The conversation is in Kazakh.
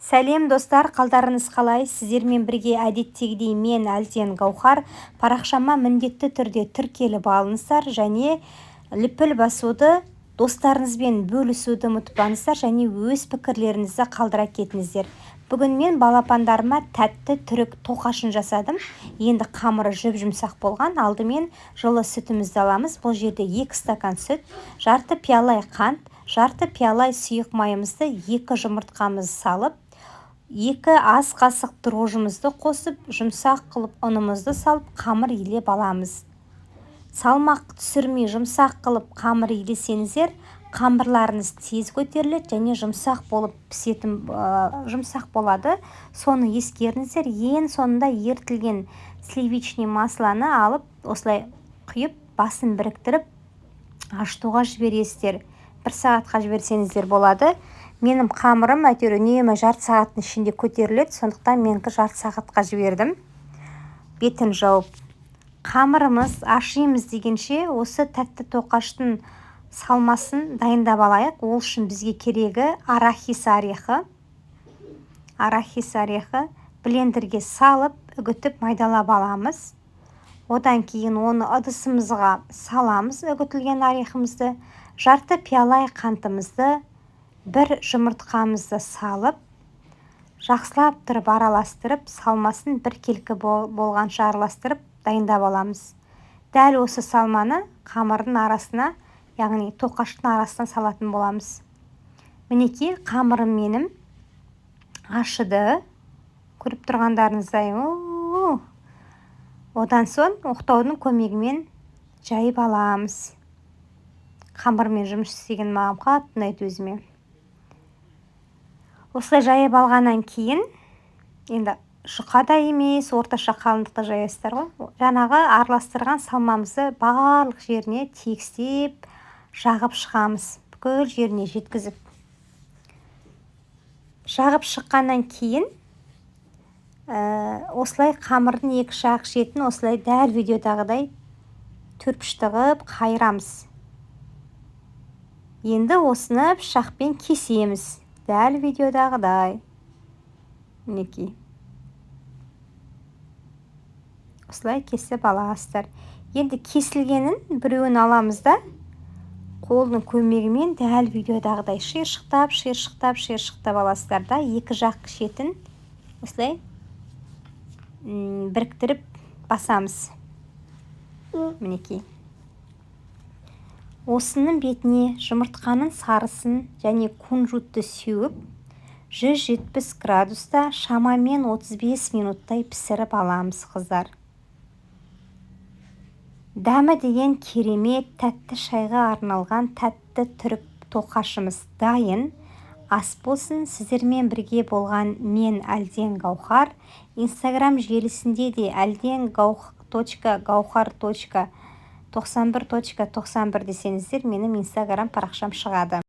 Сәлем, достар! Қалдарыңыз қалай? Сіздермен бірге әдеттегідей мен, Әлден Гаухар. Парақшама міндетті түрде тіркеліп алыңыздар және лүпіл басуды, достарыңызбен бөлісуді ұмытпаңыздар және өз пікірлеріңізді қалдыра кетіңіздер. Бүгін мен балапандарыма тәтті түрік тоқашын жасадым. Енді қамыры жұп-жұмсақ болған. Алдымен жылы сүтімізді аламыз. Бұл жерде 2 стакан сүт, жарты пиала қант, жарты пиала сұйық майымызды, 2 жұмыртқамызды салып, 2 ас қасық дрожжымызды қосып, жұмсақ қылып ұнымызды салып, қамыр илеп аламыз. Салмақ түсірмей, жұмсақ қылып қамыр илесеңіздер, қамырларыңыз тез көтеріледі және жұмсақ болып пісетін, жұмсақ болады. Соны ескеріңіздер. Ең соңында ерітілген сливочный маслоны алып, осылай құйып, басын біріктіріп, ашытуға жібересіздер. Бір сағатқа жіберсеңіздер болады. Менің қамырым әйтеуір үнемі жарты сағаттың ішінде көтеріледі, сондықтан менікі жарты сағатқа жібердім бетін жауып. Қамырымыз ашимыз дегенше, осы тәтті тоқаштың салмасын дайындап алайық. Ол үшін бізге керегі арахис орехы. Арахис орехы блендерге салып, үгітіп, майдалап аламыз. Одан кейін оны ыдысымызға саламыз. Үгітілген орехымызды, жарты пиала қантымызды, бір жұмыртқамызды салып, жақсылап тұрып араластырып, салмасын біркелкі болғанша араластырып, дайындап аламыз. Дәл осы салманы қамырдың арасына, яғни тоқаштың арасына салатын боламыз. Мінекей, қамырым менің ашыды, көріп тұрғандарыңыздай. Одан соң оқтаудың көмегімен жайып аламыз. Қамырмен жұмыс істеген маған қатты ұнайды өзіме. Осылай жайып алғаннан кейін, енді жұқа да емес, орташа қалыңдықта жаясыздар ғой. Жаңағы араластырған салмамызды барлық жеріне тегістеп жағып шығамыз. Бүкіл жеріне жеткізіп жағып шыққаннан кейін, осылай қамырдың екі жақ шетін осылай дәл видеодағыдай төртбұрышты қылып қайырамыз. Енді осыны пышақпен кесеміз, дәл видеодағыдай. Мінекей, осылай кесіп аласыздар. Енді кесілгенін біреуін аламыз да, қолдың көмегімен дәл видеодағыдай шиыршықтап, шиыршықтап, шиыршықтап аласыздар да, екі жақ шетін осылай біріктіріп басамыз. Мінекей, осының бетіне жұмыртқаның сарысын және кунжутты сеуіп, 170 градуста шамамен 35 минуттай пісіріп аламыз. Қыздар, дәмі деген керемет! Тәтті шайға арналған тәтті түрік тоқашымыз дайын. Ас болсын! Сіздермен бірге болған мен, Әлден Гаухар. Инстаграм желісінде де әлден .гаухар.91.91 десеңіздер, менің Инстаграм парақшам шығады.